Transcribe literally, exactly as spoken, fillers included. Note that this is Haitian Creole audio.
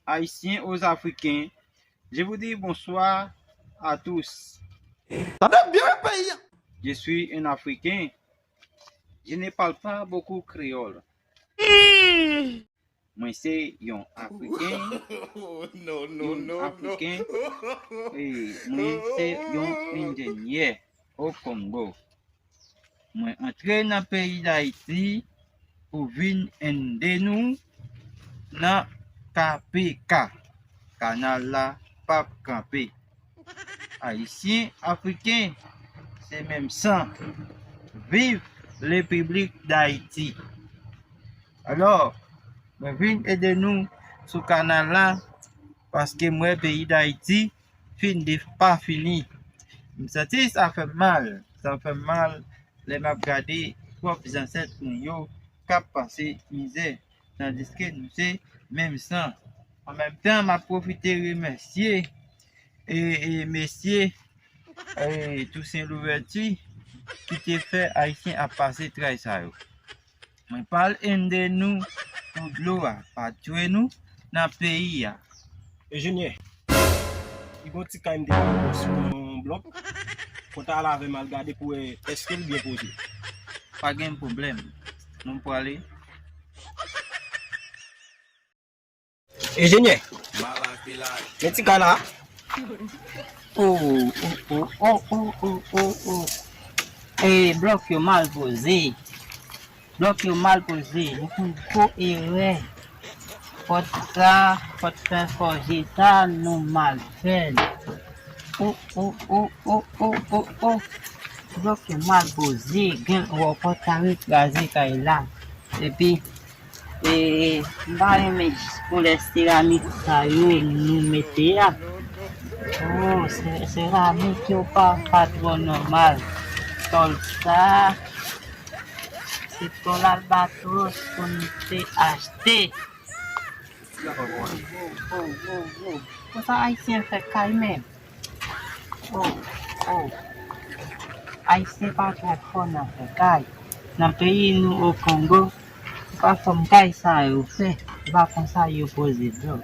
Haïtiens aux Africains, je vous dis bonsoir à tous. Tande byen peyi a. Je suis un Africain. Je ne parle pas beaucoup créole. Mwen se yon Afriken. No, no, Yon no, no. Afriken. E mwen se yon enjenyè o Kongo. Mwen antre nan peyi Dayiti pou vin ede nou nan K P K. Kanal la p ap kanpe. Ayisyen, Afriken, se menm san. Viv Repiblik Dayiti! Alò, mwen vin ede nou sou kanal la paske m wè peyi Dayiti fin de pa fini. M santi sa fè m mal. Sa fè m mal lè m ap gade pwòp zansèt nou yo k ap pase mizè, tandiske nou se menm san. An menm tan, m ap pwofite remèsye e, e mesye e Toussaint Louverture ki te fè Ayisyen ap pase tray sa yo. Mwen pral ede nou pou dlo a pa tchwe nou nan peyi a. Enjenyè, li gon ti kay m te pran sou yon blòk. Fò w ta al avè m al gade pou wè èske l byen poze. Pa gen pwoblèm. Nou prale. Enjenyè, men ti kay la. Oh, oh, oh, oh, oh, oh, oh, oh. E blòk yo mal poze. Blòk yo mal poze. Nou fè yon gwo erè. Pòt sa, pòt fè fòje sa, nou mal fè l. Oh, oh, oh, oh, oh, oh, oh. Blòk yo mal poze. Gen wè pòt sa rekraze kay la. Epi, e, m pa renmen koulè seramik sa yo nou mete a. Oh, se- seramik yo pa, pa twò nòmal. Tòl sa, se tòl albatros pou n te achte. Oh, oh, oh, oh. Konsa Ayisyen fè kay menm. Oh, oh. Ayisyen pa twò fò nan fè kay. Nan peyi nou o Kongo, se pa fòm kay sa yo fè. Se pa konsa yo poze blòk.